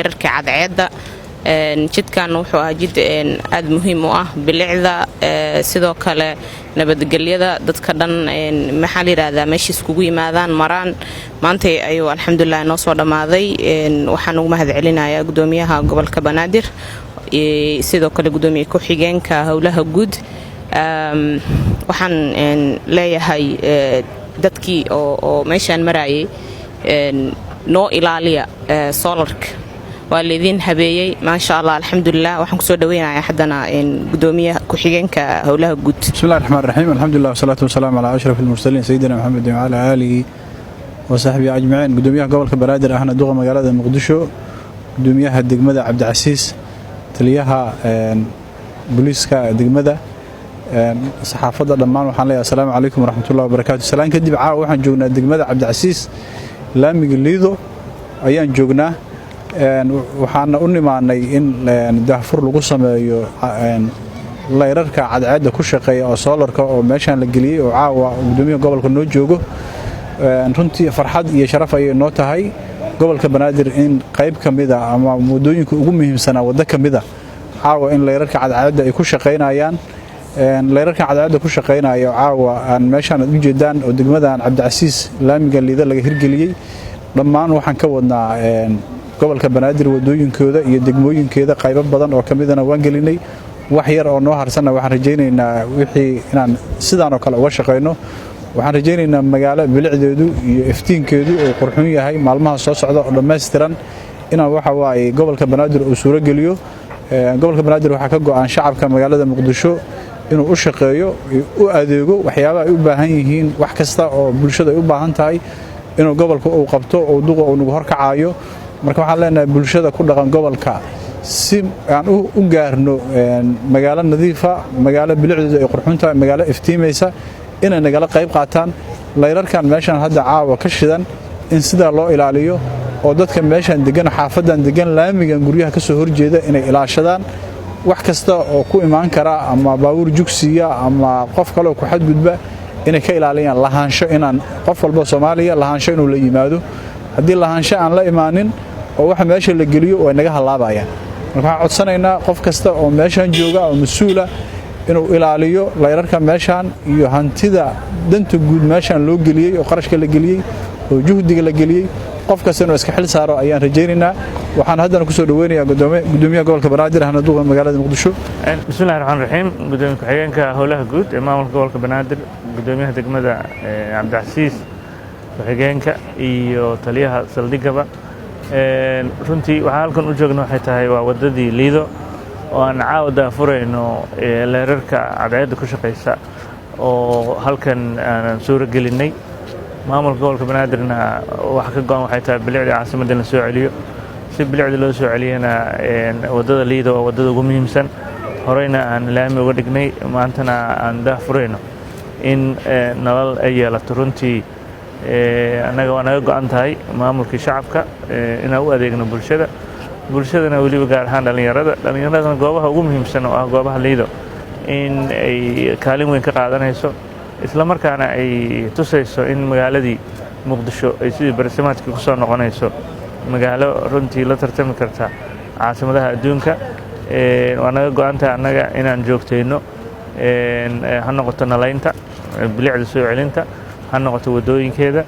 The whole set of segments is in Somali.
Leerarka cadceedda jidkan wuxuu ahaa jid aad muhiim u ah bilicda, sidoo kale nabadgelyada dadka dhan, maxaa la yidhaahdaa, meesha iskugu yimaadaan maraan. Maantay ayuu alxamdulilah noo soo dhammaaday. Waxaan ugu mahad celinayaa gudoomiyaha gobolka Banaadir, sidoo kale gudoomiye ku-xigeenka howlaha guud. Waxaan leeyahay dadkii oo meeshaan maraayay, noo ilaaliya solarka, waa laydin habeeyey, maasha Allah, alxamdulilah. Waxaan kusoo dhaweynayaa haddana gudoomiyaha ku-xigeenka howlaha guud. Bismillahi raxmaan raxiim, alxamdulilah wasalaatu wasalaamu calaa ashraf almursaliin, sayidina Maxamedin wacalaa aalihi wa saxbihi ajmaciin. Gudoomiyaha gobolka Banaadir ahna duqa magaalada Muqdisho, gudoomiyaha degmada Cabdicasiis, taliyaha booliiska degmada, saxaafadda dhammaan, waxaan leeyahay asalaamu calaykum waraxmatullahi wabarakaatu. Salaan kadib, caawa waxaan joognaa degmada Cabdicasiis, laamiga Liido ayaan joognaa. Waxaana u nimaanay in daahfur lagu sameeyo layrarka cadceedda ku shaqeeya oo solarka oo meeshaan la geliyey oo caawa gudoomiyaha gobolka noo joogo. Runtii farxad iyo sharaf ayay noo tahay gobolka Banaadir in qayb ka mida ama waddooyinka ugu muhiimsanaa waddo ka mida caawa in layrarka cadceedda ay ku shaqaynayaan. Layrarka cadceedda ku shaqaynayo caawa aan meeshaan aad u jeedaan oo degmadan Cabdicasiis laamiga Liida laga hirgeliyey, dhammaan waxaan ka wadnaa gobolka Banaadir wadooyinkooda iyo degmooyinkeeda qaybo badan oo ka midana waan gelinay. Wax yar oo noo harsanna waxaan rajaynaynaa wixii inaan sidaan oo kale uga shaqayno. Waxaan rajaynaynaa magaalo bilicdeedu iyo iftiinkeedu uu qurxun yahay maalmaha soo socda oo dhammaystiran inaan waxa waaye gobolka Banaadir uu suurogeliyo. Gobolka Banaadir waxaa ka go'an shacabka magaalada Muqdisho inuu u shaqeeyo, u adeego, waxyaabaha ay u baahan yihiin, wax kasta oo bulshada ay u baahan tahay inuu gobolka uu qabto oo duqa uu nagu horkacayo. Marka waxaan leenahay bulshada ku dhaqan gobolka, si aan u gaarno magaalo nadiifa, magaalo bilicdeedu ay qurxun tahay, magaalo iftiimaysa, inay nagala qayb qaataan layrarkan meeshan hadda caawa ka shidan, in sidaa loo ilaaliyo oo dadka meeshan degan, xaafadan degan, laamigan guryaha ka soo horjeeda inay ilaashadaan. Wax kasta oo ku imaan kara ama baabuur jugsiya ama qof kale oo ku xadgudba inay ka ilaaliyaan. Lahaansho inaan qof walba Soomaaliya lahaansho inuu la yimaado. Haddii lahaansho aan la imaanin oo waxa meesha la geliyo, way naga halaabayaan. Marka waxaan codsanaynaa qof kasta oo meeshan jooga oo mas-uula inuu ilaaliyo layrarka meeshan iyo hantida danta guud meeshan loo geliyey oo qarashka la geliyey oo juhdiga la geliyey. Qof kasta inuu iska xil saaro ayaan rajaynaynaa. Waxaan haddana kusoo dhaweynayaa gudoomiyaha gobolka Banaadir ahna duqa magaalada Muqdisho. Bismillahi raxmaan raxiim. Gudoomiye ku-xigeenka howlaha guud ee maamulka gobolka Banaadir, gudoomiyaha degmada Cabdicasiis, ku-xigeenka iyo taliyaha saldhigaba, runtii waxaan halkan u joogna waxay tahay waa waddadii Liido oo aan caawa daafurayno leerarka cadceedda ku shaqaysa oo halkan aanan suuro gelinnay. Maamulka gobolka Banaadirna waxa ka go'an waxay tahay bilicdii caasimadda in la soo celiyo. Si bilicda loo soo celiyana, waddada Liido waa waddada ugu muhiimsan. Horeyna aan laami uga dhignay, maantana aan daahfurayno in nalal ay yeelato. Runtii annaga waa naga go'an tahay maamulkii shacabka inaan u adeegno bulshada, bulshadana weliba gaar ahaan dhallinyarada, dhallinyaradana goobaha ugu muhiimsan oo ah goobaha Liido in ay kaalin weyn ka qaadanayso, isla markaana ay tusayso in magaaladii Muqdisho ay sidii barisimaadkii ku soo noqonayso, magaalo runtii la tartami karta caasimadaha adduunka. Waa naga go'an tahay annaga inaan joogtayno, ha noqoto nalaynta, bilicda soo celinta, ha noqoto waddooyinkeeda,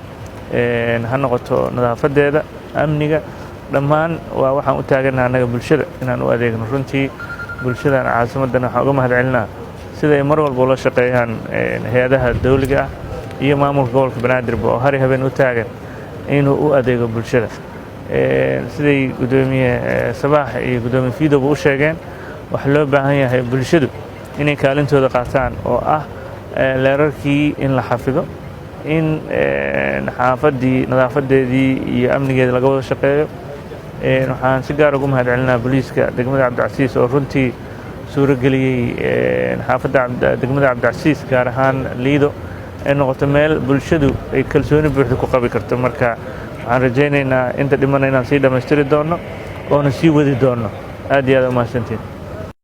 ha noqoto nadaafadeeda, amniga, dhammaan waa waxaan u taaganaha annaga bulshada inaan u adeegno. Runtii bulshadan caasimaddan waxaan uga mahad celinaa sida ay mar walba ula shaqeeyaan hay-adaha dawliga ah iyo maamulka gobolka Banaadirba oo hari habeen u taagan inuu u adeego bulshada. Siday gudoomiye Sabaax iyo gudoomiye Fiidowba u sheegeen, waxaa loo baahan yahay bulshadu inay kaalintooda qaataan oo ah leerarkii in la xafido, in xaafaddii nadaafadeedii iyo amnigeeda laga wada shaqeeyo. Waxaan si gaar ugu mahad celinaa booliiska degmada Cabdicasiis oo runtii suurageliyey xaafadda degmada Cabdicasiis, gaar ahaan Liido, ay noqoto meel bulshadu ay kalsooni buuxda ku qabi karto. Marka waxaan rajaynaynaa inta dhimana inaan sii dhammaystiri doonno oona sii wadi doonno. Aad iyo aad umahadsantiin.